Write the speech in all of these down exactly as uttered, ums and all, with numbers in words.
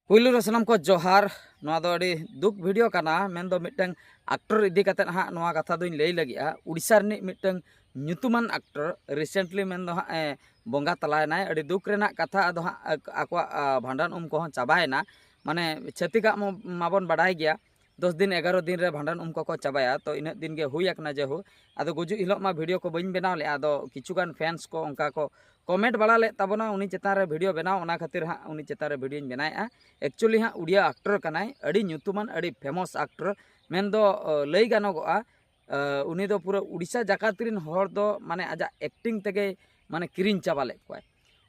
ᱯᱩᱭᱞᱩ ᱨᱮ ᱥᱟᱱᱟᱢ ᱠᱚ ᱡᱚᱦᱟᱨ᱾ ᱱᱚᱣᱟ ᱫᱚ ᱟᱹᱰᱤ ᱫᱩᱠ ᱵᱷᱤᱰᱤᱭᱳ ᱠᱟᱱᱟ, ᱢᱮᱱᱫᱚ ᱢᱤᱫᱴᱟᱝ ᱟᱠᱴᱚᱨ ᱤᱫᱤ ᱠᱟᱛᱮᱫ ᱦᱟᱸᱜ ᱱᱚᱣᱟ ᱠᱟᱛᱷᱟ ᱫᱚᱧ ᱞᱟᱹᱭ ᱞᱟᱹᱜᱤᱫᱼᱟ᱾ ᱩᱲᱤᱥᱥᱟ ᱨᱤᱱᱤᱡ ᱢᱤᱫᱴᱟᱝ ᱧᱩᱛᱩᱢᱟᱱ ᱟᱠᱴᱚᱨ ᱨᱤᱥᱮᱱᱴᱞᱤ ᱢᱮᱱᱫᱚ ᱦᱟᱸᱜ ᱮ ᱵᱚᱸᱜᱟ ᱛᱟᱞᱟᱭᱮᱱᱟᱭ᱾ ᱟᱹᱰᱤ ᱫᱩᱠ ᱨᱮᱱᱟᱜ ᱠᱟᱛᱷᱟ᱾ ᱟᱫᱚ ᱦᱟᱸᱜ ᱟᱠ- ᱟᱠᱚᱣᱟᱜ ᱟ, ᱵᱷᱟᱸᱰᱟᱱ ᱩᱢ ᱠᱚᱦᱚᱸ ᱪᱟᱵᱟᱭᱮᱱᱟ᱾ ᱢᱟᱱᱮ ᱪᱷᱟᱹᱛᱤᱠᱟᱜ ᱢᱟ- ᱢᱟᱵᱚᱱ ᱵᱟᱰᱟᱭ ᱜᱮᱭᱟ, ᱫᱚᱥ ᱫᱤᱱ ᱮᱜᱟᱨᱚ ᱫᱤᱱ ᱨᱮ ᱵᱷᱟᱸᱰᱟᱱ ᱩᱢ ᱠᱚᱠᱚ ᱪᱟᱵᱟᱭᱟ᱾ ᱛᱚ ᱤᱱᱟᱹᱜ ᱫᱤᱱ ᱜᱮ ᱦᱩᱭ ᱟᱠᱟᱱᱟ᱾ ᱡᱮᱦᱳ, ᱟᱫᱚ ᱜᱩᱡᱩᱜ ᱦᱤᱞᱳᱜ ᱢᱟ ᱵᱷᱤᱰᱤᱭᱳ ᱠᱚ ᱵᱟᱹᱧ ᱵᱮᱱᱟᱣ ᱞᱮᱫᱼᱟ᱾ ᱟᱫᱚ ᱠᱤᱪᱷᱩᱜᱟᱱ ᱯᱷᱮᱱᱥ ᱠᱚ ᱚᱱᱠᱟ ᱠᱚ ᱠᱚᱢᱮᱱᱴ ᱵᱟᱲᱟ ᱞᱮᱫ ᱛᱟᱵᱚᱱᱟ ᱩᱱᱤ ᱪᱮᱛᱟᱱ ᱨᱮ ᱵᱷᱤᱰᱤᱭᱳ ᱵᱮᱱᱟᱣ, ᱚᱱᱟ ᱠᱷᱟᱹᱛᱤᱨ ᱦᱟᱸᱜ ᱩᱱᱤ ᱪᱮᱛᱟᱱ ᱨᱮ ᱵᱷᱤᱰᱤᱭᱳᱧ ᱵᱮᱱᱟᱣᱮᱫᱼᱟ᱾ ᱮᱠᱪᱩᱭᱮᱞᱤ ᱦᱟᱸᱜ ᱩᱲᱤᱭᱟ ᱟᱠᱴᱚᱨ ᱠᱟᱱᱟᱭ, ᱟᱹᱰᱤ ᱧᱩᱛᱩᱢᱟᱱ, ᱟᱹᱰᱤ ᱯᱷᱮᱢᱟᱥ ᱟᱠᱴᱚᱨ᱾ ᱢᱮᱱᱫᱚ ᱚ, ᱞᱟᱹᱭ ᱜᱟᱱᱚᱜᱚᱜᱼᱟ, ᱟ, ᱩᱱᱤ ᱫᱚ ᱯᱩᱨᱟᱹ ᱩᱲᱤᱥᱥᱟ ᱡᱟᱠᱟᱛ ᱨᱤᱱ ᱦᱚᱲ ᱫᱚ ᱢᱟᱱᱮ ᱟᱡᱟᱜ ᱮᱠᱴᱤᱝ ᱛᱮᱜᱮ ᱢᱟᱱᱮ ᱠᱤᱨᱤᱧ ᱪᱟᱵᱟ ᱞᱮᱫ ᱠᱚᱣᱟᱭ᱾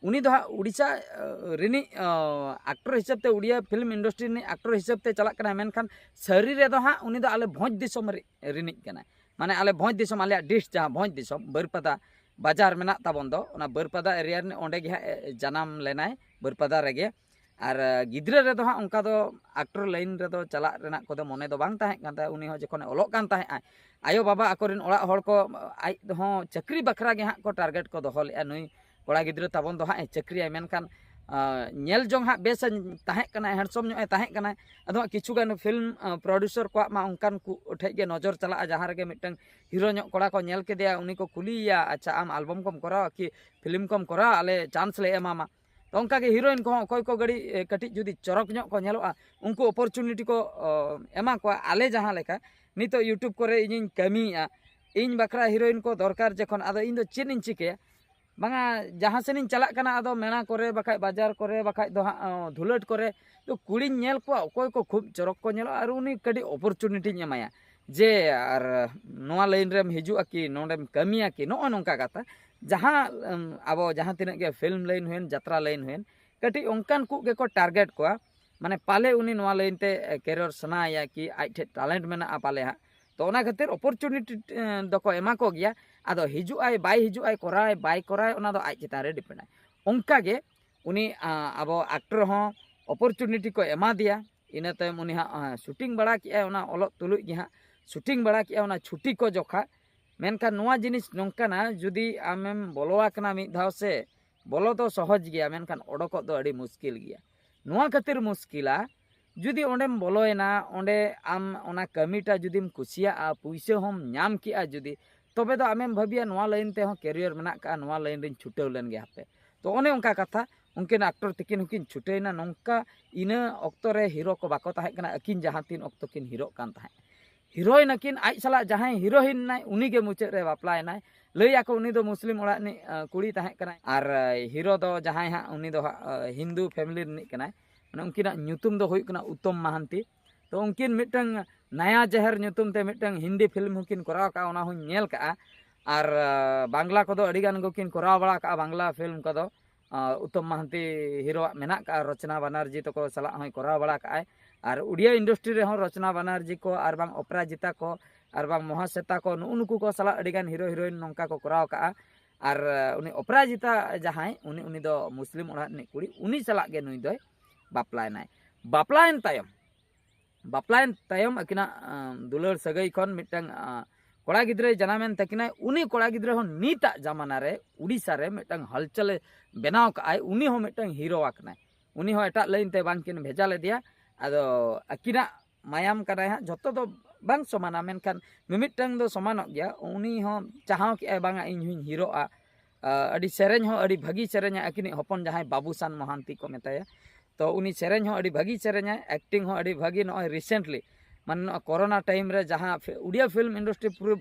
ᱩᱱᱤ ᱫᱚ ᱦᱟᱸᱜ ᱩᱲᱤᱥᱥᱟ ᱟ, ᱨᱤᱱᱤᱡ ᱟ, ᱟᱠᱴᱚᱨ ᱦᱤᱥᱟᱹᱵ ᱛᱮ, ᱩᱲᱤᱭᱟ ᱯᱷᱤᱞᱢ ᱤᱱᱰᱟᱥᱴᱨᱤ ᱨᱤᱱᱤᱡ ᱟᱠᱴᱚᱨ ᱦᱤᱥᱟᱹᱵ ᱛᱮ ᱪᱟᱞᱟᱜ ᱠᱟᱱᱟᱭ, ᱢᱮᱱᱠᱷᱟᱱ ᱥᱟᱹᱨᱤ ᱨᱮᱫᱚ ᱦᱟᱸᱜ ᱩᱱᱤ ᱫᱚ ᱟᱞᱮ ᱵᱷᱚᱸᱡᱽ ᱫᱤᱥᱚᱢ ᱨᱤ- ᱨᱤᱱᱤᱡ ᱠᱟᱱᱟᱭ᱾ ᱢᱟᱱᱮ ᱟᱞᱮ ᱵᱷᱚᱸᱡᱽ ᱫᱤᱥᱚᱢ, ᱟᱞᱮᱭᱟᱜ ᱰᱤᱥᱴ ᱡᱟᱦᱟᱸ ᱵᱷᱚᱸᱡᱽ ᱫᱤᱥᱚᱢ, ᱵᱟᱹᱨᱯᱟᱫᱟ ᱵᱟᱡᱟᱨ ᱢᱮᱱᱟᱜ ᱛᱟᱵᱚᱱ ᱫᱚ, ᱚᱱᱟ ᱵᱟᱹᱨᱯᱟᱫᱟ ᱮᱨᱤᱭᱟ ᱨᱤᱱᱤᱡ ᱚᱸᱰᱮ ᱜᱮ ᱦᱟᱸᱜ ᱮ ᱡᱟᱱᱟᱢ ᱞᱮᱱᱟᱭ, ᱵᱟᱹᱨᱯᱟᱫᱟ ᱨᱮᱜᱮ᱾ ᱟᱨ ᱟ, ᱜᱤᱫᱽᱨᱟᱹ ᱨᱮᱫᱚ ᱦᱟᱸᱜ ᱚᱱᱠᱟ ᱫᱚ ᱟᱠᱴᱚᱨ ᱞᱟᱭᱤᱱ ᱨᱮᱫᱚ ᱪᱟᱞᱟᱜ ᱨᱮᱱᱟᱜ ᱠᱚᱫᱚ ᱢᱚᱱᱮ ᱫᱚ ᱵᱟᱝ ᱛᱟᱦᱮᱸ ᱠᱟᱱ ᱛᱟᱭᱟ᱾ ᱩᱱᱤ ᱦᱚᱸ ᱡᱚᱠᱷᱚᱱᱮ ᱚᱞᱚᱜ ᱠᱟᱱ ᱛᱟᱦᱮᱸᱜᱼᱟ, ᱟᱭᱳ ᱵᱟᱵᱟ ᱟᱠᱚᱨᱮᱱ ᱚᱲᱟᱜ ᱦᱚᱲ ᱠᱚ ᱟᱡ ᱦᱚᱸ ᱪᱟᱹᱠᱨᱤ ᱵᱟᱠᱷᱨᱟ ᱜᱮ ᱦᱟᱸᱜ ᱠᱚ ᱴᱟᱨᱜᱮᱴ ᱠᱚ ᱫᱚᱦᱚ ᱞᱮᱫᱼᱟ, ᱱᱩᱭ ᱠᱚᱲᱟ ᱜᱤᱫᱽᱨᱟᱹ ᱛᱟᱵᱚᱱ ᱫᱚ ᱦᱟᱸᱜ ᱮ ᱪᱟᱹᱠᱨᱤᱭᱟᱭ, ᱢᱮᱱᱠᱷᱟᱱ ᱟ, ᱧᱮᱞ ᱡᱚᱝ ᱦᱟᱸᱜ ᱵᱮᱥ ᱮ ᱛᱟᱦᱮᱸ ᱠᱟᱱᱟ, ᱦᱮᱱᱰᱥᱚᱢ ᱧᱚᱜ ᱮ ᱛᱟᱦᱮᱸ ᱠᱟᱱᱟ᱾ ᱟᱫᱚ ᱦᱟᱸᱜ ᱠᱤᱪᱷᱩ ᱜᱟᱱ ᱯᱷᱤᱞᱢ ᱟ, ᱯᱨᱚᱰᱭᱩᱥᱚᱨ ᱠᱚᱣᱟᱜ ᱢᱟ ᱚᱱᱠᱟᱱ ᱠᱚ ᱴᱷᱮᱡ ᱜᱮ ᱱᱚᱡᱚᱨ ᱪᱟᱞᱟᱜᱼᱟ, ᱡᱟᱦᱟᱸ ᱨᱮᱜᱮ ᱢᱤᱫᱴᱟᱝ ᱦᱤᱨᱳ ᱧᱚᱜ ᱠᱚᱲᱟ ᱠᱚ ᱧᱮᱞ ᱠᱮᱫᱮᱭᱟ, ᱩᱱᱤ ᱠᱚ ᱠᱩᱞᱤᱭᱮᱭᱟ, "ᱟᱪᱪᱷᱟ, ᱟᱢ ᱟᱞᱵᱚᱢ ᱠᱚᱢ ᱠᱚᱨᱟᱣᱟ ᱠᱤ, ᱯᱷᱤᱞᱢ ᱠᱚᱢ ᱠᱚᱨᱟᱣᱟ? ᱟᱞᱮ ᱪᱟᱱᱥ ᱞᱮ ᱮᱢᱟᱢᱟ᱾" ᱛᱚ ᱚᱱᱠᱟ ᱜᱮ ᱦᱤᱨᱳᱭᱤᱱ ᱠᱚᱦᱚᱸ ᱚᱠᱚᱭ ᱠᱚ ᱜᱟᱹᱰᱤ ᱮ, ᱠᱟᱹᱴᱤᱡ ᱡᱩᱫᱤ ᱪᱚᱨᱚᱠ ᱧᱚᱜ ᱠᱚ ᱧᱮᱞᱚᱜᱼᱟ, ᱩᱱᱠᱩ ᱚᱯᱚᱨᱪᱩᱱᱤᱴᱤ ᱠᱚ ᱚ, ᱮᱢᱟ ᱠᱚᱣᱟ᱾ ᱟᱞᱮ ᱡᱟᱦᱟᱸ ᱞᱮᱠᱟ ᱱᱤᱛᱚᱜ YouTube ᱠᱚᱨᱮ ᱤᱧᱤᱧ ᱠᱟᱹᱢᱤᱭᱮᱫᱼᱟ, ᱤᱧ ᱵᱟᱠᱷᱨᱟ ᱦᱤᱨᱳᱭᱤᱱ ᱠᱚ ᱫᱚᱨᱠᱟᱨ ᱡᱚᱠᱷᱚᱱ, ᱟᱫᱚ ᱤᱧ ᱫᱚ ᱪᱮᱫ ᱤᱧ ᱪᱤᱠᱟᱹᱭᱟ? ᱵᱟᱝᱟ, ᱡᱟᱦᱟᱸ ᱥᱮᱱᱤᱧ ᱪᱟᱞᱟᱜ ᱠᱟᱱᱟ, ᱟᱫᱚ ᱢᱮᱞᱟ ᱠᱚᱨᱮ ᱵᱟᱠᱷᱟᱡ ᱵᱟᱡᱟᱨ ᱠᱚᱨᱮ ᱵᱟᱠᱷᱟᱡ ᱫᱚ ᱦᱟᱸᱜ ᱚ, ᱫᱷᱩᱞᱟᱹᱴ ᱠᱚᱨᱮ, ᱛᱚ ᱠᱩᱲᱤᱧ ᱧᱮᱞ ᱠᱚᱣᱟ, ᱚᱠᱚᱭ ᱠᱚ ᱠᱷᱩᱵ ᱪᱚᱨᱚᱠ ᱠᱚ ᱧᱮᱞᱚᱜᱼᱟ, ᱟᱨ ᱩᱱᱤ ᱠᱟᱹᱴᱤᱡ ᱚᱯᱚᱨᱪᱩᱱᱤᱴᱤᱧ ᱮᱢᱟᱭᱟ ᱡᱮ, "ᱟᱨ ᱱᱚᱣᱟ ᱞᱟᱭᱤᱱ ᱨᱮᱢ ᱦᱤᱡᱩᱜᱼᱟ ᱠᱤ, ᱱᱚᱰᱮᱢ ᱠᱟᱹᱢᱤᱭᱟ ᱠᱤ?" ᱱᱚᱜᱼᱚ ᱱᱚᱝᱠᱟ ᱠᱟᱛᱷᱟ᱾ ᱡᱟᱦᱟᱸ ᱮᱢ, ᱟᱵᱚ ᱡᱟᱦᱟᱸ ᱛᱤᱱᱟᱹᱜ ᱜᱮ ᱯᱷᱤᱞᱢ ᱞᱟᱭᱤᱱ ᱦᱩᱭᱮᱱ, ᱡᱟᱛᱨᱟ ᱞᱟᱭᱤᱱ ᱦᱩᱭᱮᱱ, ᱠᱟᱹᱴᱤᱡ ᱚᱱᱠᱟᱱ ᱠᱚ ᱜᱮᱠᱚ ᱴᱟᱨᱜᱮᱴ ᱠᱚᱣᱟ᱾ ᱢᱟᱱᱮ ᱯᱟᱞᱮ ᱩᱱᱤ ᱱᱚᱣᱟ ᱞᱟᱭᱤᱱ ᱛᱮ ᱮ, ᱠᱮᱨᱤᱭᱟᱨ ᱥᱟᱱᱟᱭᱮᱭᱟ ᱠᱤ ᱟᱡ ᱴᱷᱮᱡ ᱴᱮᱞᱮᱱᱴ ᱢᱮᱱᱟᱜᱼᱟ ᱯᱟᱞᱮ ᱦᱟᱸᱜ᱾ ᱛᱚ ᱚᱱᱟ ᱠᱷᱟᱹᱛᱤᱨ ᱚᱯᱚᱨᱪᱩᱱᱤᱴᱤ ᱮ, ᱫᱚᱠᱚ ᱮᱢᱟ ᱠᱚ ᱜᱮᱭᱟ᱾ ᱟᱫᱚ ᱦᱤᱡᱩᱜ ᱟᱭ ᱵᱟᱭ ᱦᱤᱡᱩᱜ ᱟᱭ, ᱠᱚᱨᱟᱣ ᱟᱭ ᱵᱟᱭ ᱠᱚᱨᱟᱣ ᱟᱭ, ᱚᱱᱟ ᱫᱚ ᱟᱡ ᱪᱮᱛᱟᱱ ᱨᱮ ᱰᱤᱯᱮᱱᱰ ᱟᱭ᱾ ᱚᱱᱠᱟ ᱜᱮ ᱩᱱᱤ ᱟ, ᱟᱵᱚ ᱟᱠᱴᱚᱨ ᱦᱚᱸ ᱚᱯᱚᱨᱪᱩᱱᱤᱴᱤ ᱠᱚ ᱮᱢᱟ ᱫᱮᱭᱟ᱾ ᱤᱱᱟᱹ ᱛᱟᱭᱚᱢ ᱩᱱᱤ ᱦᱟᱸᱜ ᱟ, ᱥᱩᱴᱤᱝ ᱵᱟᱲᱟ ᱠᱮᱜᱼᱟᱭ, ᱚᱱᱟ ᱚᱞᱚᱜ ᱛᱩᱞᱩᱡ ᱜᱮ ᱦᱟᱸᱜ ᱥᱩᱴᱤᱝ ᱵᱟᱲᱟ ᱠᱮᱜᱼᱟᱭ ᱚᱱᱟ ᱪᱷᱩᱴᱤ ᱠᱚ ᱡᱚᱠᱷᱟ᱾ ᱢᱮᱱᱠᱷᱟᱱ ᱱᱚᱣᱟ ᱡᱤᱱᱤᱥ ᱱᱚᱝᱠᱟᱱᱟ, ᱡᱩᱫᱤ ᱟᱢᱮᱢ ᱵᱚᱞᱚ ᱟᱠᱟᱱᱟ ᱢᱤᱫ ᱫᱷᱟᱣ ᱥᱮ, ᱵᱚᱞᱚ ᱫᱚ ᱥᱚᱦᱚᱡᱽ ᱜᱮᱭᱟ, ᱢᱮᱱᱠᱷᱟᱱ ᱚᱰᱚᱠᱚᱜ ᱫᱚ ᱟᱹᱰᱤ ᱢᱩᱥᱠᱤᱞ ᱜᱮᱭᱟ᱾ ᱱᱚᱣᱟ ᱠᱷᱟᱹᱛᱤᱨ ᱢᱩᱥᱠᱤᱞᱟ, ᱡᱩᱫᱤ ᱚᱸᱰᱮᱢ ᱵᱚᱞᱚᱭᱮᱱᱟ, ᱚᱸᱰᱮ ᱟᱢ ᱚᱱᱟ ᱠᱟᱹᱢᱤᱴᱟ ᱡᱩᱫᱤᱢ ᱠᱩᱥᱤᱭᱟᱜᱼᱟ, ᱯᱩᱭᱥᱟᱹ ᱦᱚᱸᱢ ᱧᱟᱢ ᱠᱮᱜᱼᱟ ᱡᱩᱫᱤ, ᱛᱚᱵᱮ ᱫᱚ ᱟᱢᱮᱢ ᱵᱷᱟᱹᱵᱤᱭᱟ ᱱᱚᱣᱟ ᱞᱟᱭᱤᱱ ᱛᱮᱦᱚᱸ ᱠᱮᱨᱤᱭᱟᱨ ᱢᱮᱱᱟᱜ ᱠᱟᱜᱼᱟ, ᱱᱚᱣᱟ ᱞᱟᱭᱤᱱ ᱨᱤᱧ ᱪᱷᱩᱴᱟᱹᱣ ᱞᱮᱱ ᱜᱮ ᱦᱟᱯᱮ᱾ ᱛᱚ ᱚᱱᱮ ᱚᱱᱠᱟ ᱠᱟᱛᱷᱟ, ᱩᱱᱠᱤᱱ ᱟᱠᱴᱚᱨ ᱛᱤᱠᱤᱱ ᱦᱚᱸᱠᱤᱱ ᱪᱷᱩᱴᱟᱹᱣᱮᱱᱟ᱾ ᱱᱚᱝᱠᱟ ᱤᱱᱟᱹ ᱚᱠᱛᱚ ᱨᱮ ᱦᱤᱨᱳ ᱠᱚ ᱵᱟᱠᱚ ᱛᱟᱦᱮᱸ ᱠᱟᱱᱟ, ᱟᱹᱠᱤᱱ ᱡᱟᱦᱟᱸ ᱛᱤᱱ ᱚᱠᱛᱚ ᱠᱤᱱ ᱦᱤᱨᱳᱜ ᱠᱟᱱ ᱛᱟᱦᱮᱸᱫ᱾ ᱦᱤᱨᱳᱭᱤᱱ ᱟᱹᱠᱤᱱ ᱟᱡ ᱥᱟᱞᱟᱜ ᱡᱟᱦᱟᱸᱭ ᱦᱤᱨᱳᱭᱤᱱ ᱱᱟᱭ, ᱩᱱᱤ ᱜᱮ ᱢᱩᱪᱟᱹᱫ ᱨᱮ ᱵᱟᱯᱞᱟᱭᱮᱱᱟᱭ᱾ ᱞᱟᱹᱭ ᱟᱠᱚ ᱩᱱᱤ ᱫᱚ ᱢᱩᱥᱞᱤᱢ ᱚᱲᱟᱜ ᱨᱤᱱᱤᱡ, ᱟᱸ, ᱠᱩᱲᱤ ᱛᱟᱦᱮᱸ ᱠᱟᱱᱟᱭ᱾ ᱟᱨ, ᱟᱸ, ᱦᱤᱨᱳ ᱫᱚ ᱡᱟᱦᱟᱸᱭ ᱦᱟᱸᱜ, ᱩᱱᱤ ᱫᱚ ᱦᱟᱸᱜ, ᱟᱸ, ᱦᱤᱱᱫᱩ ᱯᱷᱮᱢᱤᱞᱤ ᱨᱤᱱᱤᱡ ᱠᱟᱱᱟᱭ᱾ ᱢᱟᱱᱮ ᱩᱱᱠᱤᱱᱟᱜ ᱧᱩᱛᱩᱢ ᱫᱚ ᱦᱩᱭᱩᱜ ᱠᱟᱱᱟ ᱩᱛᱛᱚᱢ ᱢᱟᱦᱟᱱᱛᱤ᱾ ᱛᱚ ᱩᱱᱠᱤᱱ ᱢᱤᱫᱴᱟᱝ ᱱᱟᱭᱟ ᱡᱟᱦᱮᱨ ᱧᱩᱛᱩᱢ ᱛᱮ ᱢᱤᱫᱴᱟᱝ ᱦᱤᱱᱫᱤ ᱯᱷᱤᱞᱢ ᱦᱚᱸᱠᱤᱱ ᱠᱚᱨᱟᱣ ᱠᱟᱜᱼᱟ, ᱚᱱᱟ ᱦᱚᱸᱧ ᱧᱮᱞ ᱠᱟᱜᱼᱟ᱾ ᱟᱨ, ᱟᱸ, ᱵᱟᱝᱞᱟ ᱠᱚᱫᱚ ᱟᱹᱰᱤ ᱜᱟᱱ ᱜᱮᱠᱤᱱ ᱠᱚᱨᱟᱣ ᱵᱟᱲᱟ ᱠᱟᱜᱼᱟ, ᱵᱟᱝᱞᱟ ᱯᱷᱤᱞᱢ ᱠᱚᱫᱚ᱾ ᱟᱸ, ᱩᱛᱛᱚᱢ ᱢᱟᱦᱟᱱᱛᱤ ᱦᱤᱨᱳᱣᱟᱜ ᱢᱮᱱᱟᱜ ᱠᱟᱜᱼᱟ, ᱨᱚᱪᱚᱱᱟ ᱵᱟᱱᱟᱨᱡᱤ ᱛᱟᱠᱚ ᱥᱟᱞᱟᱜ ᱦᱚᱸᱭ ᱠᱚᱨᱟᱣ ᱵᱟᱲᱟ ᱠᱟᱜᱼᱟᱭ᱾ ᱟᱨ ᱩᱰᱤᱭᱟ ᱤᱱᱰᱟᱥᱴᱨᱤ ᱨᱮᱦᱚᱸ ᱨᱚᱪᱚᱱᱟ ᱵᱟᱱᱟᱨᱡᱤ ᱠᱚ ᱟᱨ ᱵᱟᱝ ᱚᱯᱨᱟᱡᱤᱛᱟ ᱠᱚ ᱟᱨ ᱵᱟᱝ ᱢᱚᱦᱟᱥᱮᱛᱟ ᱠᱚ, ᱱᱩᱜᱼᱩ ᱱᱩᱠᱩ ᱠᱚ ᱥᱟᱞᱟᱜ ᱟᱹᱰᱤ ᱜᱟᱱ ᱦᱤᱨᱳ ᱦᱤᱨᱳᱭᱤᱱ ᱱᱚᱝᱠᱟ ᱠᱚ ᱠᱚᱨᱟᱣ ᱠᱟᱜᱼᱟ᱾ ᱟᱨ, ᱟᱸ, ᱩᱱᱤ ᱚᱯᱨᱟᱡᱤᱛᱟ ᱡᱟᱦᱟᱸᱭ, ᱩᱱᱤ, ᱩᱱᱤ ᱫᱚ ᱢᱩᱥᱞᱤᱢ ᱚᱲᱟᱜ ᱨᱤᱱᱤᱡ ᱠᱩᱲᱤ, ᱩᱱᱤ ᱥᱟᱞᱟᱜ ᱜᱮ ᱱᱩᱭ ᱫᱚᱭ ᱵᱟᱯᱞᱟᱭᱮᱱᱟᱭ᱾ ᱵᱟᱯᱞᱟᱭᱮᱱ ᱛᱟᱭᱚᱢ, ᱵᱟᱯᱞᱟᱭᱮᱱ ᱛᱟᱭᱚᱢ ᱟᱹᱠᱤᱱᱟᱜ, ᱟᱸ, ᱫᱩᱞᱟᱹᱲ ᱥᱟᱹᱜᱟᱹᱭ ᱠᱷᱚᱱ ᱢᱤᱫᱴᱟᱝ, ᱟᱸ, ᱠᱚᱲᱟ ᱜᱤᱫᱽᱨᱟᱹᱭ ᱡᱟᱱᱟᱢᱮᱱ ᱛᱟᱹᱠᱤᱱᱟᱭ᱾ ᱩᱱᱤ ᱠᱚᱲᱟ ᱜᱤᱫᱽᱨᱟᱹ ᱦᱚᱸ ᱱᱤᱛᱟᱜ ᱡᱟᱢᱟᱱᱟ ᱨᱮ ᱩᱰᱤᱥᱟ ᱨᱮ ᱢᱤᱫᱴᱟᱝ ᱦᱟᱞᱪᱟᱞᱮ ᱵᱮᱱᱟᱣ ᱠᱟᱜᱼᱟᱭ᱾ ᱩᱱᱤ ᱦᱚᱸ ᱢᱤᱫᱴᱟᱝ ᱦᱤᱨᱳ ᱟᱠᱟᱱᱟᱭ᱾ ᱩᱱᱤ ᱦᱚᱸ ᱮᱴᱟᱜ ᱞᱟᱭᱤᱱ ᱛᱮ ᱵᱟᱝ ᱠᱤᱱ ᱵᱷᱮᱡᱟ ᱞᱮᱫᱮᱭᱟ᱾ ᱟᱫᱚ ᱟᱹᱠᱤᱱᱟᱜ ᱢᱟᱭᱟᱢ ᱠᱟᱱᱟᱭ ᱦᱟᱸᱜ, ᱡᱷᱚᱛᱚ ᱫᱚ ᱵᱟᱝ ᱥᱚᱢᱟᱱᱟ, ᱢᱮᱱᱠᱷᱟᱱ ᱢᱤᱢᱤᱫᱴᱟᱝ ᱫᱚ ᱥᱚᱢᱟᱱᱚᱜ ᱜᱮᱭᱟ᱾ ᱩᱱᱤ ᱦᱚᱸ ᱪᱟᱦᱟᱣ ᱠᱮᱜᱼᱟᱭ, ᱵᱟᱝᱟ ᱤᱧ ᱦᱚᱸᱧ ᱦᱤᱨᱳᱜᱼᱟ᱾ ᱟᱹᱰᱤ ᱥᱮᱨᱮᱧ ᱦᱚᱸ ᱟᱹᱰᱤ ᱵᱷᱟᱹᱜᱤ ᱥᱮᱨᱮᱧᱟ, ᱟᱹᱠᱤᱱᱤᱡ ᱦᱚᱯᱚᱱ ᱡᱟᱦᱟᱸᱭ ᱵᱟᱹᱵᱩᱥᱟᱱ ᱢᱚᱦᱟᱱᱛᱤ ᱠᱚ ᱢᱮᱛᱟᱭᱟ᱾ ᱛᱚ ᱩᱱᱤ ᱥᱮᱨᱮᱧ ᱦᱚᱸ ᱟᱹᱰᱤ ᱵᱷᱟᱹᱜᱤ ᱥᱮᱨᱮᱧᱟᱭ, ᱮᱠᱴᱤᱝ ᱦᱚᱸ ᱟᱹᱰᱤ ᱵᱷᱟᱹᱜᱤ᱾ ᱱᱚᱜᱼᱚᱭ ᱨᱤᱥᱮᱱᱴᱞᱤ ᱢᱟᱱᱮ ᱱᱚᱣᱟ ᱠᱚᱨᱳᱱᱟ ᱴᱟᱭᱤᱢ ᱨᱮ ᱡᱟᱦᱟᱸ ᱯᱷᱤ-, ᱩᱰᱤᱭᱟ ᱯᱷᱤᱞᱢ ᱤᱱᱰᱟᱥᱴᱨᱤ ᱯᱩᱨᱟᱹ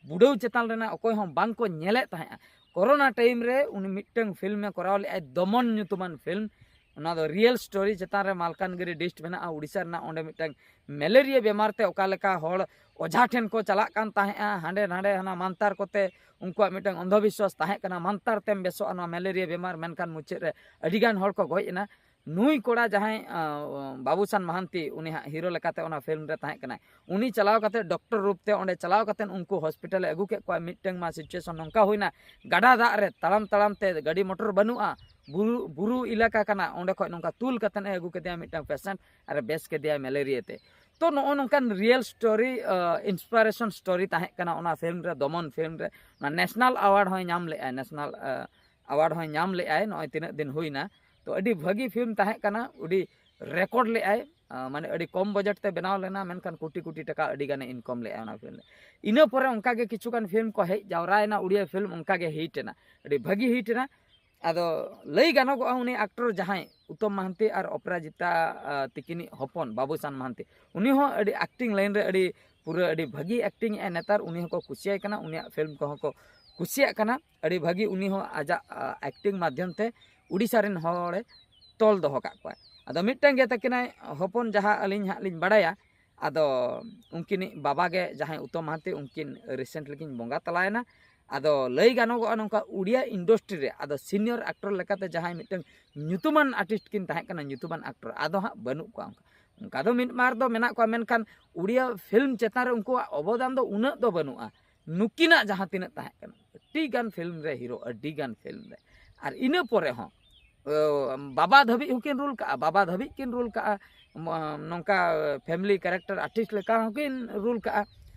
ᱵᱩᱰᱟᱹᱣ ᱪᱮᱛᱟᱱ ᱨᱮᱱᱟᱜ ᱚᱠᱚᱭ ᱦᱚᱸ ᱵᱟᱝ ᱠᱚ ᱧᱮᱞᱮᱫ ᱛᱟᱦᱮᱸᱜᱼᱟ, ᱠᱚᱨᱳᱱᱟ ᱴᱟᱭᱤᱢ ᱨᱮ ᱩᱱᱤ ᱢᱤᱫᱴᱟᱝ ᱯᱷᱤᱞᱢ ᱮ ᱠᱚᱨᱟᱣ ᱞᱮᱫᱼᱟᱭ, ᱫᱚᱢᱚᱱ ᱧᱩᱛᱩᱢᱟᱱ ᱯᱷᱤᱞᱢ᱾ ᱚᱱᱟ ᱫᱚ ᱨᱤᱭᱮᱞ ᱥᱴᱳᱨᱤ ᱪᱮᱛᱟᱱ ᱨᱮ ᱢᱟᱞᱠᱟᱱᱜᱤᱨᱤ ᱰᱤᱥᱴ ᱢᱮᱱᱟᱜᱼᱟ, ᱩᱰᱤᱥᱟ ᱨᱮᱱᱟᱜ᱾ ᱚᱸᱰᱮ ᱢᱤᱫᱴᱟᱝ ᱢᱮᱞᱮᱨᱤᱭᱟ ᱵᱮᱢᱟᱨ ᱛᱮ ᱚᱠᱟ ᱞᱮᱠᱟ ᱦᱚᱲ ᱚᱡᱷᱟ ᱴᱷᱮᱱ ᱠᱚ ᱪᱟᱞᱟᱜ ᱠᱟᱱ ᱛᱟᱦᱮᱸᱜᱼᱟ, ᱦᱟᱸᱰᱮ ᱱᱟᱰᱮ ᱦᱟᱱᱟ ᱢᱟᱱᱛᱟᱨ ᱠᱚᱛᱮ ᱩᱱᱠᱩᱣᱟᱜ ᱢᱤᱫᱴᱟᱝ ᱚᱱᱫᱷᱚ ᱵᱤᱥᱣᱟᱥ ᱛᱟᱦᱮᱸ ᱠᱟᱱᱟ, ᱢᱟᱱᱛᱟᱨ ᱛᱮᱢ ᱵᱮᱥᱚᱜᱼᱟ ᱱᱚᱣᱟ ᱢᱮᱞᱮᱨᱤᱭᱟ ᱵᱮᱢᱟᱨ, ᱢᱮᱱᱠᱷᱟᱱ ᱢᱩᱪᱟᱹᱫ ᱨᱮ ᱟᱹᱰᱤ ᱜᱟᱱ ᱦᱚᱲ ᱠᱚ ᱜᱚᱡ ᱮᱱᱟ᱾ ᱱᱩᱭ ᱠᱚᱲᱟ ᱡᱟᱦᱟᱸᱭ, ᱟᱸ, ᱵᱟᱹᱵᱩᱥᱟᱱ ᱢᱟᱦᱟᱱᱛᱤ, ᱩᱱᱤ ᱦᱟᱸᱜ ᱦᱤᱨᱳ ᱞᱮᱠᱟᱛᱮ ᱚᱱᱟ ᱯᱷᱤᱞᱢ ᱨᱮ ᱛᱟᱦᱮᱸ ᱠᱟᱱᱟᱭ, ᱩᱱᱤ ᱪᱟᱞᱟᱣ ᱠᱟᱛᱮ ᱰᱚᱠᱴᱚᱨ ᱨᱩᱯ ᱛᱮ ᱚᱸᱰᱮ ᱪᱟᱞᱟᱣ ᱠᱟᱛᱮ ᱩᱱᱠᱩ ᱦᱚᱥᱯᱤᱴᱟᱞ ᱮ ᱟᱹᱜᱩ ᱠᱮᱫ ᱠᱚᱣᱟ᱾ ᱢᱤᱫᱴᱟᱝ ᱢᱟ ᱥᱤᱪᱩᱭᱮᱥᱚᱱ ᱱᱚᱝᱠᱟ ᱦᱩᱭᱱᱟ, ᱜᱟᱰᱟ ᱫᱟᱜ ᱨᱮ ᱛᱟᱲᱟᱢ ᱛᱟᱲᱟᱢ ᱛᱮ, ᱜᱟᱹᱰᱤ ᱢᱚᱴᱚᱨ ᱵᱟᱹᱱᱩᱜᱼᱟ, ᱵᱩᱨᱩ, ᱵᱩᱨᱩ ᱮᱞᱟᱠᱟ ᱠᱟᱱᱟ, ᱚᱸᱰᱮ ᱠᱷᱚᱱ ᱱᱚᱝᱠᱟ ᱛᱩᱞ ᱠᱟᱛᱮ ᱮ ᱟᱹᱜᱩ ᱠᱮᱫᱮᱭᱟ ᱢᱤᱫᱴᱟᱝ ᱯᱮᱥᱮᱱᱴ ᱟᱨ ᱮ ᱵᱮᱥ ᱠᱮᱫᱮᱭᱟ ᱢᱮᱞᱮᱨᱤᱭᱟ ᱛᱮ᱾ ᱛᱚ ᱱᱚᱜᱼᱚ ᱱᱚᱝᱠᱟᱱ ᱨᱤᱭᱮᱞ ᱥᱴᱳᱨᱤ, ᱤᱱᱥᱯᱤᱨᱮᱥᱚᱱ ᱥᱴᱳᱨᱤ ᱛᱟᱦᱮᱸ ᱠᱟᱱᱟ ᱚᱱᱟ ᱯᱷᱤᱞᱢ ᱨᱮ, ᱫᱚᱢᱚᱱ ᱯᱷᱤᱞᱢ ᱨᱮ᱾ ᱚᱱᱟ ᱱᱮᱥᱱᱟᱞ ᱟᱣᱟᱨᱰ ᱦᱚᱸᱭ ᱧᱟᱢ ᱞᱮᱜᱼᱟᱭ, ᱱᱮᱥᱱᱟᱞ, ᱟᱸ, ᱟᱣᱟᱨᱰ ᱦᱚᱸᱭ ᱧᱟᱢ ᱞᱮᱜᱼᱟᱭ, ᱱᱚᱜᱼᱚᱭ ᱛᱤᱱᱟᱹᱜ ᱫᱤᱱ ᱦᱩᱭᱱᱟ᱾ ᱛᱚ ᱟᱹᱰᱤ ᱵᱷᱟᱹᱜᱤ ᱯᱷᱤᱞᱢ ᱛᱟᱦᱮᱸ ᱠᱟᱱᱟ, ᱟᱹᱰᱤ ᱨᱮᱠᱚᱨᱰ ᱞᱮᱫᱟᱭ, ᱟᱸ, ᱢᱟᱱᱮ ᱟᱹᱰᱤ ᱠᱚᱢ ᱵᱟᱡᱮᱴ ᱛᱮ ᱵᱮᱱᱟᱣ ᱞᱮᱱᱟ, ᱢᱮᱱᱠᱷᱟᱱ ᱠᱳᱴᱤ ᱠᱳᱴᱤ ᱴᱟᱠᱟ ᱟᱹᱰᱤ ᱜᱟᱱᱮ ᱤᱱᱠᱟᱢ ᱞᱮᱫᱼᱟ ᱚᱱᱟ ᱯᱷᱤᱞᱢ ᱨᱮ᱾ ᱤᱱᱟᱹ ᱯᱚᱨᱮ ᱚᱱᱠᱟ ᱜᱮ ᱠᱤᱪᱷᱩ ᱜᱟᱱ ᱯᱷᱤᱞᱢ ᱠᱚ ᱦᱮᱡ ᱡᱟᱣᱨᱟᱭᱮᱱᱟ, ᱩᱲᱤᱭᱟ ᱯᱷᱤᱞᱢ ᱚᱱᱠᱟ ᱜᱮ ᱦᱤᱴ ᱮᱱᱟ, ᱟᱹᱰᱤ ᱵᱷᱟᱹᱜᱤ ᱦᱤᱴ ᱮᱱᱟ᱾ ᱟᱫᱚ ᱞᱟᱹᱭ ᱜᱟᱱᱚᱜᱚᱜᱼᱟ, ᱩᱱᱤ ᱟᱠᱴᱚᱨ ᱡᱟᱦᱟᱸᱭ ᱩᱛᱛᱚᱢ ᱢᱟᱦᱟᱱᱛᱤ ᱟᱨ ᱚᱯᱨᱟᱡᱤᱛᱟ, ᱟᱸ, ᱛᱤᱠᱤᱱᱤᱡ ᱦᱚᱯᱚᱱ ᱵᱟᱹᱵᱩᱥᱟᱱ ᱢᱟᱦᱟᱱᱛᱤ, ᱩᱱᱤ ᱦᱚᱸ ᱟᱹᱰᱤ ᱮᱠᱴᱤᱝ ᱞᱟᱭᱤᱱ ᱨᱮ ᱟᱹᱰᱤ ᱯᱩᱨᱟᱹ ᱟᱹᱰᱤ ᱵᱷᱟᱹᱜᱤ ᱮᱠᱴᱤᱝ ᱮᱫᱼᱟᱭ᱾ ᱱᱮᱛᱟᱨ ᱩᱱᱤ ᱦᱚᱸᱠᱚ ᱠᱩᱥᱤᱭᱟᱭ ᱠᱟᱱᱟ, ᱩᱱᱤᱭᱟᱜ ᱯᱷᱤᱞᱢ ᱠᱚᱦᱚᱸ ᱠᱚ ᱠᱩᱥᱤᱭᱟᱜ ᱠᱟᱱᱟ᱾ ᱟᱹᱰᱤ ᱵᱷᱟᱹᱜᱤ ᱩᱱᱤ ᱦᱚᱸ ᱟᱡᱟᱜ, ᱟ, ᱮᱠᱴᱤᱝ ᱢᱟᱫᱽᱫᱷᱚᱢ ᱛᱮ ᱩᱲᱤᱥᱥᱟ ᱨᱮᱱ ᱦᱚᱲᱮ ᱛᱚᱞ ᱫᱚᱦᱚ ᱠᱟᱜ ᱠᱚᱣᱟ᱾ ᱟᱫᱚ ᱢᱤᱫᱴᱟᱝ ᱜᱮ ᱛᱟᱹᱠᱤᱱᱟᱭ ᱦᱚᱯᱚᱱ, ᱡᱟᱦᱟᱸ ᱟᱹᱞᱤᱧ ᱦᱟᱸᱜ ᱞᱤᱧ ᱵᱟᱲᱟᱭᱟ᱾ ᱟᱫᱚ ᱩᱱᱠᱤᱱᱤᱡ ᱵᱟᱵᱟ ᱜᱮ ᱡᱟᱦᱟᱸᱭ ᱩᱛᱛᱚᱢ ᱢᱟᱦᱟᱱᱛᱤ, ᱩᱱᱠᱤᱱ ᱨᱤᱥᱮᱱᱴᱞᱤ ᱠᱤᱱ ᱵᱚᱸᱜᱟ ᱛᱟᱞᱟᱭᱮᱱᱟ᱾ ᱟᱫᱚ ᱞᱟᱹᱭ ᱜᱟᱱᱚᱜᱚᱜᱼᱟ ᱱᱚᱝᱠᱟ, ᱩᱲᱤᱭᱟ ᱤᱱᱰᱟᱥᱴᱨᱤ ᱨᱮ ᱟᱫᱚ ᱥᱤᱱᱤᱭᱚᱨ ᱟᱠᱴᱚᱨ ᱞᱮᱠᱟᱛᱮ ᱡᱟᱦᱟᱸᱭ ᱢᱤᱫᱴᱟᱝ ᱧᱩᱛᱩᱢᱟᱱ ᱟᱨᱴᱤᱥᱴ ᱠᱤᱱ ᱛᱟᱦᱮᱸ ᱠᱟᱱᱟ, ᱧᱩᱛᱩᱢᱟᱱ ᱟᱠᱴᱚᱨ, ᱟᱫᱚ ᱦᱟᱸᱜ ᱵᱟᱹᱱᱩᱜ ᱠᱚᱣᱟ᱾ ᱚᱱᱠᱟ, ᱚᱱᱠᱟ ᱫᱚ ᱢᱤᱫ ᱵᱟᱨ ᱫᱚ ᱢᱮᱱᱟᱜ ᱠᱚᱣᱟ, ᱢᱮᱱᱠᱷᱟᱱ ᱩᱲᱤᱭᱟ ᱯᱷᱤᱞᱢ ᱪᱮᱛᱟᱱ ᱨᱮ ᱩᱱᱠᱩᱣᱟᱜ ᱚᱵᱚᱫᱟᱱ ᱫᱚ ᱩᱱᱟᱹᱜ ᱫᱚ ᱵᱟᱹᱱᱩᱜᱼᱟ᱾ ᱱᱩᱠᱤᱱᱟᱜ ᱡᱟᱦᱟᱸ ᱛᱤᱱᱟᱹᱜ ᱛᱟᱦᱮᱸ ᱠᱟᱱᱟ, ᱟᱹᱰᱤ ᱜᱟᱱ ᱯᱷᱤᱞᱢ ᱨᱮ ᱦᱤᱨᱳ, ᱟᱹᱰᱤ ᱜᱟᱱ ᱯᱷᱤᱞᱢ ᱨᱮ᱾ ᱟᱨ ᱤᱱᱟᱹ ᱯᱚᱨᱮ ᱦᱚᱸ, ᱚ, ᱵᱟᱵᱟ ᱫᱷᱟᱹᱵᱤᱡ ᱦᱚᱸᱠᱤᱱ ᱨᱳᱞ ᱠᱟᱜᱼᱟ, ᱵᱟᱵᱟ ᱫᱷᱟᱹᱵᱤᱡ ᱠᱤᱱ ᱨᱳᱞ ᱠᱟᱜᱼᱟ, ᱢ-, ᱱᱚᱝᱠᱟ ᱯᱷᱮᱢᱤᱞᱤ ᱠᱮᱨᱮᱠᱴᱟᱨ ᱟᱨᱴᱤᱥᱴ ᱞᱮᱠᱟ ᱦᱚᱸᱠᱤᱱ ᱨᱳᱞ ᱠᱟᱜᱼᱟ᱾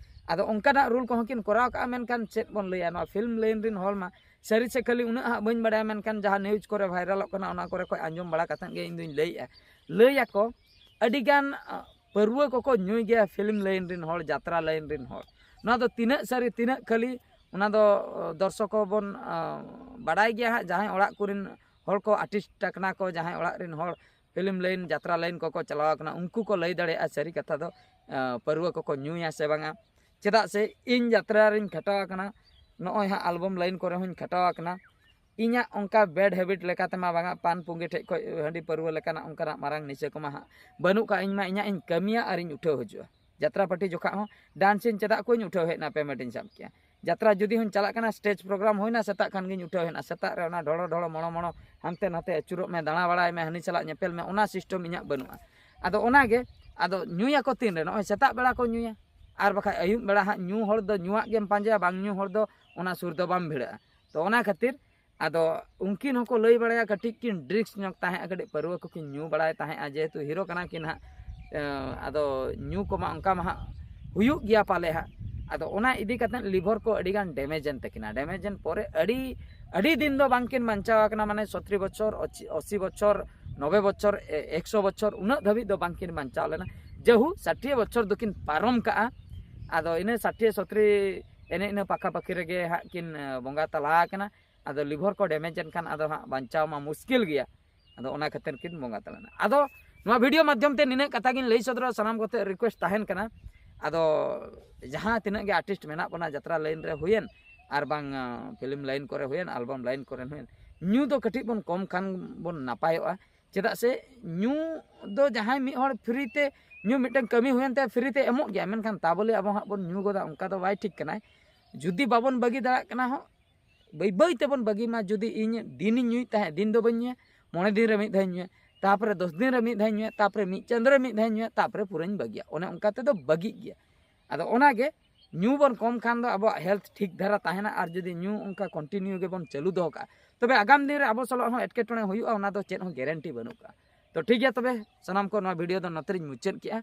ᱟᱫᱚ ᱚᱱᱠᱟᱱᱟᱜ ᱨᱳᱞ ᱠᱚᱦᱚᱸ ᱠᱤᱱ ᱠᱚᱨᱟᱣ ᱠᱟᱜᱼᱟ, ᱢᱮᱱᱠᱷᱟᱱ ᱪᱮᱫ ᱵᱚᱱ ᱞᱟᱹᱭᱟ, ᱱᱚᱣᱟ ᱯᱷᱤᱞᱢ ᱞᱟᱭᱤᱱ ᱨᱮᱱ ᱦᱚᱲ ᱢᱟ ᱥᱟᱹᱨᱤ ᱥᱮ ᱠᱷᱟᱹᱞᱤ ᱚᱱᱟ ᱦᱟᱸᱜ ᱵᱟᱹᱧ ᱵᱟᱲᱟᱭᱟ, ᱢᱮᱱᱠᱷᱟᱱ ᱡᱟᱦᱟᱸ ᱱᱤᱭᱩᱡᱽ ᱠᱚᱨᱮ ᱵᱷᱟᱭᱨᱟᱞᱚᱜ ᱠᱟᱱᱟ, ᱚᱱᱟ ᱠᱚᱨᱮ ᱠᱷᱚᱱ ᱟᱸᱡᱚᱢ ᱵᱟᱲᱟ ᱠᱟᱛᱮᱫ ᱜᱮ ᱤᱧ ᱫᱩᱧ ᱞᱟᱹᱭᱮᱜᱼᱟ᱾ ᱞᱟᱹᱭ ᱟᱠᱚ, ᱟᱹᱰᱤᱜᱟᱱ, ᱟ, ᱯᱟᱹᱨᱣᱟᱹ ᱠᱚᱠᱚ ᱧᱩᱭ ᱜᱮᱭᱟ ᱯᱷᱤᱞᱢ ᱞᱟᱭᱤᱱ ᱨᱮᱱ ᱦᱚᱲ, ᱡᱟᱛᱨᱟ ᱞᱟᱭᱤᱱ ᱨᱮᱱ ᱦᱚᱲ᱾ ᱱᱚᱣᱟ ᱫᱚ ᱛᱤᱱᱟᱹᱜ ᱥᱟᱹᱨᱤ, ᱛᱤᱱᱟᱹᱜ ᱠᱷᱟᱹᱞᱤ, ᱚᱱᱟ ᱫᱚ, ᱟ, ᱫᱚᱨᱥᱚᱠ ᱦᱚᱸᱵᱚᱱ, ᱟ, ᱵᱟᱲᱟᱭ ᱜᱮᱭᱟ ᱦᱟᱸᱜ, ᱡᱟᱦᱟᱸᱭ ᱚᱲᱟᱜ ᱠᱚᱨᱮᱱ ᱦᱚᱲ ᱠᱚ, ᱟᱨᱴᱤᱥᱴ ᱴᱟᱠᱱᱟ ᱠᱚ, ᱡᱟᱦᱟᱸᱭ ᱚᱲᱟᱜ ᱨᱮᱱ ᱦᱚᱲ ᱯᱷᱤᱞᱢ ᱞᱟᱭᱤᱱ, ᱡᱟᱛᱨᱟ ᱞᱟᱭᱤᱱ ᱠᱚᱠᱚ ᱪᱟᱞᱟᱣ ᱟᱠᱟᱱᱟ, ᱩᱱᱠᱩ ᱠᱚ ᱞᱟᱹᱭ ᱫᱟᱲᱮᱭᱟᱜᱼᱟ ᱥᱟᱹᱨᱤ ᱠᱟᱛᱷᱟ ᱫᱚ, ᱟ, ᱯᱟᱹᱨᱣᱟᱹ ᱠᱚᱠᱚ ᱧᱩᱭᱟ ᱥᱮ ᱵᱟᱝᱟ᱾ ᱪᱮᱫᱟᱜ ᱥᱮ ᱤᱧ ᱡᱟᱛᱨᱟ ᱨᱤᱧ ᱠᱷᱟᱴᱟᱣ ᱟᱠᱟᱱᱟ, ᱱᱚᱜᱼᱚᱭ ᱦᱟᱸᱜ ᱟᱞᱵᱚᱢ ᱞᱟᱭᱤᱱ ᱠᱚᱨᱮ ᱦᱚᱸᱧ ᱠᱷᱟᱴᱟᱣ ᱟᱠᱟᱱᱟ᱾ ᱤᱧᱟᱹᱜ ᱚᱱᱠᱟ ᱵᱮᱰ ᱦᱮᱵᱤᱴ ᱞᱮᱠᱟᱛᱮ ᱢᱟ ᱵᱟᱝᱟ, ᱯᱟᱱ ᱯᱩᱸᱜᱤ ᱴᱷᱮᱡ ᱠᱷᱚᱡ ᱦᱟᱺᱰᱤ ᱯᱟᱹᱨᱣᱟᱹ ᱞᱮᱠᱟᱱᱟᱜ ᱚᱱᱠᱟᱱᱟᱜ ᱢᱟᱨᱟᱝ ᱱᱤᱥᱟᱹ ᱠᱚᱢᱟ ᱦᱟᱸᱜ ᱵᱟᱹᱱᱩᱜ ᱠᱟᱜ᱾ ᱤᱧ ᱢᱟ ᱤᱧᱟᱹᱜ ᱤᱧ ᱠᱟᱹᱢᱤᱭᱟ ᱟᱨᱤᱧ ᱩᱴᱷᱟᱹᱣ ᱦᱤᱡᱩᱜᱼᱟ᱾ ᱡᱟᱛᱨᱟ ᱯᱟᱹᱴᱤ ᱡᱚᱠᱷᱟᱜ ᱦᱚᱸ ᱰᱟᱱᱥ ᱤᱧ ᱪᱮᱫᱟᱜ ᱠᱚᱧ ᱩᱴᱷᱟᱹᱣ ᱦᱮᱡ ᱮᱱᱟ, ᱯᱮᱢᱮᱱᱴ ᱤᱧ ᱥᱟᱵ ᱠᱮᱜᱼᱟ᱾ ᱡᱟᱛᱨᱟ ᱡᱩᱫᱤ ᱦᱚᱸᱧ ᱪᱟᱞᱟᱜ ᱠᱟᱱᱟ, ᱥᱴᱮᱡᱽ ᱯᱨᱳᱜᱨᱟᱢ ᱦᱩᱭᱱᱟ, ᱥᱮᱛᱟᱜ ᱠᱷᱟᱱ ᱜᱤᱧ ᱩᱴᱷᱟᱹᱣ ᱦᱮᱡ ᱮᱱᱟ᱾ ᱥᱮᱛᱟᱜ ᱨᱮ ᱚᱱᱟ ᱰᱷᱚᱲᱚ ᱰᱷᱚᱲᱚ ᱢᱚᱲᱚ ᱢᱚᱲᱚ ᱦᱟᱱᱛᱮ ᱱᱟᱛᱮ ᱟᱹᱪᱩᱨᱚᱜ ᱢᱮ, ᱫᱟᱬᱟ ᱵᱟᱲᱟᱭ ᱢᱮ, ᱦᱟᱹᱱᱤ ᱥᱟᱞᱟᱜ ᱧᱮᱯᱮᱞ ᱢᱮ, ᱚᱱᱟ ᱥᱤᱥᱴᱮᱢ ᱤᱧᱟᱹᱜ ᱵᱟᱹᱱᱩᱜᱼᱟ᱾ ᱟᱫᱚ ᱚᱱᱟᱜᱮ, ᱟᱫᱚ ᱧᱩᱭᱟᱠᱚ ᱛᱤᱱᱨᱮ? ᱱᱚᱜᱼᱚᱭ ᱥᱮᱛᱟᱜ ᱵᱮᱲᱟ ᱠᱚ ᱧᱩᱭᱟ, ᱟᱨ ᱵᱟᱠᱷᱟᱡ ᱟᱹᱭᱩᱵ ᱵᱮᱲᱟ ᱦᱟᱸᱜ ᱧᱩ ᱦᱚᱲ ᱫᱚ ᱧᱩᱣᱟᱜ ᱜᱮᱢ ᱯᱟᱸᱡᱟᱭᱟ, ᱵᱟᱝ ᱧᱩ ᱦᱚᱲ ᱫᱚ ᱚᱱᱟ ᱥᱩᱨ ᱫᱚ ᱵᱟᱢ ᱵᱷᱤᱲᱟᱹᱜᱼᱟ᱾ ᱛᱚ ᱚᱱᱟ ᱠᱷᱟᱹᱛᱤᱨ ᱟᱫᱚ ᱩᱱᱠᱤᱱ ᱦᱚᱸᱠᱚ ᱞᱟᱹᱭ ᱵᱟᱲᱟᱭᱟ, ᱠᱟᱹᱴᱤᱡ ᱠᱤᱱ ᱰᱨᱤᱝᱠᱥ ᱧᱚᱜ ᱛᱟᱦᱮᱸᱜᱼᱟ, ᱠᱟᱹᱴᱤᱡ ᱯᱟᱹᱨᱣᱟᱹ ᱠᱚᱠᱤᱱ ᱧᱩ ᱵᱟᱲᱟᱭ ᱛᱟᱦᱮᱸᱜᱼᱟ, ᱡᱮᱦᱮᱛᱩ ᱦᱤᱨᱳ ᱠᱟᱱᱟ ᱠᱤᱱ ᱦᱟᱸᱜ᱾ ᱮᱸ, ᱟᱫᱚ ᱧᱩ ᱠᱚᱢᱟ ᱚᱱᱠᱟ ᱢᱟ ᱦᱟᱸᱜ ᱦᱩᱭᱩᱜ ᱜᱮᱭᱟ ᱯᱟᱞᱮ ᱦᱟᱸᱜ᱾ ᱟᱫᱚ ᱚᱱᱟ ᱤᱫᱤ ᱠᱟᱛᱮᱫ ᱞᱤᱵᱷᱟᱨ ᱠᱚ ᱟᱹᱰᱤ ᱜᱟᱱ ᱰᱮᱢᱮᱡᱽ ᱮᱱ ᱛᱟᱹᱠᱤᱱᱟ᱾ ᱰᱮᱢᱮᱡᱽ ᱮᱱ ᱯᱚᱨᱮ ᱟᱹᱰᱤ ᱟᱹᱰᱤ ᱫᱤᱱ ᱫᱚ ᱵᱟᱝᱠᱤᱱ ᱵᱟᱧᱪᱟᱣ ᱟᱠᱟᱱᱟ, ᱢᱟᱱᱮ ᱥᱚᱛᱨᱤ ᱵᱚᱪᱷᱚᱨ, ᱚᱪᱤ-, ᱟᱥᱤ ᱵᱚᱪᱷᱚᱨ, ᱱᱚᱵᱮ ᱵᱚᱪᱷᱚᱨ, ᱮ-, ᱮᱠᱥᱚ ᱵᱚᱪᱷᱚᱨ, ᱩᱱᱟᱹᱜ ᱫᱷᱟᱹᱵᱤᱡ ᱫᱚ ᱵᱟᱝᱠᱤᱱ ᱵᱟᱧᱪᱟᱣ ᱞᱮᱱᱟ᱾ ᱡᱟᱹᱦᱩ ᱥᱟᱴᱷᱤᱭᱟᱹ ᱵᱚᱪᱷᱚᱨ ᱫᱚᱠᱤᱱ ᱯᱟᱨᱚᱢ ᱠᱟᱜᱼᱟ᱾ ᱟᱫᱚ ᱤᱱᱟᱹ ᱥᱟᱴᱷᱤᱭᱟᱹ ᱥᱚᱛᱨᱤ ᱮᱱᱮ ᱤᱱᱟᱹ ᱯᱟᱠᱟ ᱯᱟᱠᱤ ᱨᱮᱜᱮ ᱦᱟᱸᱜ ᱠᱤᱱ, ᱮ, ᱵᱚᱸᱜᱟ ᱛᱟᱞᱟ ᱟᱠᱟᱱᱟ᱾ ᱟᱫᱚ liver ᱠᱚ damage ᱮᱱ ᱠᱷᱟᱱ ᱟᱫᱚ ᱦᱟᱸᱜ ᱵᱟᱧᱪᱟᱣ ᱢᱟ ᱢᱩᱥᱠᱤᱞ ᱜᱮᱭᱟ᱾ ᱟᱫᱚ ᱚᱱᱟ ᱠᱷᱟᱹᱛᱤᱨ ᱠᱤᱱ ᱵᱚᱸᱜᱟ ᱛᱟᱞᱟᱭᱮᱱᱟ᱾ ᱟᱫᱚ ᱱᱚᱣᱟ video ᱢᱟᱫᱽᱫᱷᱚᱢ ᱛᱮ ᱱᱤᱱᱟᱹᱜ ᱠᱟᱛᱷᱟ ᱜᱤᱧ ᱞᱟᱹᱭ ᱥᱚᱫᱚᱨᱟ, ᱥᱟᱱᱟᱢ ᱠᱚᱛᱮ request ᱛᱟᱦᱮᱱ ᱠᱟᱱᱟ᱾ ᱟᱫᱚ ᱡᱟᱦᱟᱸ ᱛᱤᱱᱟᱹᱜ ᱜᱮ artist ᱢᱮᱱᱟᱜ ᱵᱚᱱᱟ, ᱡᱟᱛᱨᱟ line ᱨᱮ ᱦᱩᱭᱮᱱ ᱟᱨ ᱵᱟᱝ, ᱟ, film line ᱠᱚᱨᱮ ᱦᱩᱭᱮᱱ, album line ᱠᱚᱨᱮ ᱦᱩᱭᱮᱱ, ᱧᱩ ᱫᱚ ᱠᱟᱹᱴᱤᱡ ᱵᱚᱱ ᱠᱚᱢ ᱠᱷᱟᱱ ᱵᱚᱱ ᱱᱟᱯᱟᱭᱚᱜᱼᱟ᱾ ᱪᱮᱫᱟᱜ ᱥᱮ ᱧᱩ ᱫᱚ ᱡᱟᱦᱟᱸᱭ ᱢᱤᱫ ᱦᱚᱲ free ᱛᱮ, ᱧᱩ ᱢᱤᱫᱴᱟᱝ ᱠᱟᱹᱢᱤ ᱦᱩᱭᱮᱱ ᱛᱟᱭᱟ, free ᱛᱮ ᱮᱢᱚᱜ ᱜᱮᱭᱟ, ᱢᱮᱱᱠᱷᱟᱱ ᱛᱟ ᱵᱚᱞᱮ ᱟᱵᱚ ᱦᱟᱸᱜ ᱵᱚᱱ ᱧᱩ ᱜᱚᱫᱟ, ᱚᱱᱠᱟ ᱫᱚ ᱵᱟᱭ ᱴᱷᱤᱠ ᱠᱟᱱᱟᱭ᱾ ᱡᱩᱫᱤ ᱵᱟᱵᱚᱱ ᱵᱟᱹᱜᱤ ᱫᱟᱲᱮᱭᱟᱜ ᱠᱟᱱᱟ ᱦᱚᱸ, ᱵᱟᱹᱭ ᱵᱟᱹᱭ ᱛᱮᱵᱚᱱ ᱵᱟᱹᱜᱤ ᱢᱟ᱾ ᱡᱩᱫᱤ ᱤᱧ ᱫᱤᱱᱤᱧ ᱧᱩᱭᱮᱫ ᱛᱟᱦᱮᱸᱫ, ᱫᱤᱱ ᱫᱚ ᱵᱟᱹᱧ ᱧᱩᱭᱟ, ᱢᱚᱬᱮ ᱫᱤᱱ ᱨᱮ ᱢᱤᱫ ᱫᱷᱟᱣ ᱤᱧ ᱧᱩᱭᱟ, ᱛᱟᱨᱯᱚᱨᱮ ᱫᱚᱥ ᱫᱤᱱ ᱨᱮ ᱢᱤᱫ ᱫᱷᱟᱣ ᱤᱧ ᱧᱩᱭᱟ, ᱛᱟᱨᱯᱚᱨᱮ ᱢᱤᱫ ᱪᱟᱸᱫᱳ ᱨᱮ ᱢᱤᱫ ᱫᱷᱟᱣ ᱤᱧ ᱧᱩᱭᱟ, ᱛᱟᱨᱯᱚᱨᱮ ᱯᱩᱨᱟᱹᱧ ᱵᱟᱹᱜᱤᱭᱟ᱾ ᱚᱱᱮ ᱚᱱᱠᱟ ᱛᱮᱫᱚ ᱵᱟᱹᱜᱤᱜ ᱜᱮᱭᱟ᱾ ᱟᱫᱚ ᱚᱱᱟᱜᱮ ᱧᱩ ᱵᱚᱱ ᱠᱚᱢ ᱠᱷᱟᱱ ᱫᱚ ᱟᱵᱚᱣᱟᱜ health ᱴᱷᱤᱠ ᱫᱷᱟᱨᱟ ᱛᱟᱦᱮᱱᱟ, ᱟᱨ ᱡᱩᱫᱤ ᱧᱩ ᱚᱱᱠᱟ continue ᱜᱮᱵᱚᱱ ᱪᱟᱹᱞᱩ ᱫᱚᱦᱚ ᱠᱟᱜᱼᱟ, ᱛᱚᱵᱮ ᱟᱜᱟᱢ ᱫᱤᱱ ᱨᱮ ᱟᱵᱚ ᱥᱟᱞᱟᱜ ᱦᱚᱸ ᱮᱴᱠᱮᱴᱚᱬᱮ ᱦᱩᱭᱩᱜᱼᱟ, ᱚᱱᱟ ᱫᱚ ᱪᱮᱫ ᱦᱚᱸ guarantee ᱵᱟᱹᱱᱩᱜ ᱠᱟᱜᱼᱟ᱾ ᱛᱚ ᱴᱷᱤᱠ ᱜᱮᱭᱟ, ᱛᱚᱵᱮ ᱥᱟᱱᱟᱢ ᱠᱚ ᱱᱚᱣᱟ video ᱫᱚ ᱱᱚᱛᱮ ᱨᱤᱧ ᱢᱩᱪᱟᱹᱫ ᱠᱮᱜᱼᱟ᱾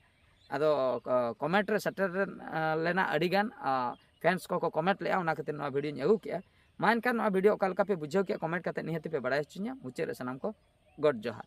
ᱟᱫᱚ, ᱠᱚ-, comment ᱨᱮ ᱥᱮᱴᱮᱨ, ᱟ, ᱞᱮᱱᱟ ᱟᱹᱰᱤ ᱜᱟᱱ, ᱟ, fans ᱠᱚᱠᱚ comment ᱞᱮᱜᱼᱟ, ᱚᱱᱟ ᱠᱷᱟᱹᱛᱤᱨ ᱱᱚᱣᱟ videoᱧ ᱟᱹᱜᱩ ᱠᱮᱜᱼᱟ᱾ ᱢᱟ ᱮᱱᱠᱷᱟᱱ ᱱᱚᱣᱟ video ᱚᱠᱟ ᱞᱮᱠᱟ ᱯᱮ ᱵᱩᱡᱷᱟᱹᱣ ᱠᱮᱜᱼᱟ, comment ᱠᱟᱛᱮ ᱱᱤᱦᱟᱹᱛ ᱯᱮ ᱵᱟᱲᱟᱭ ᱦᱚᱪᱚᱧᱟ᱾ ᱢᱩᱪᱟᱹᱫ ᱨᱮ ᱥᱟᱱᱟᱢ ᱠᱚ ᱜᱚᱰ ᱡᱚᱦᱟᱨ᱾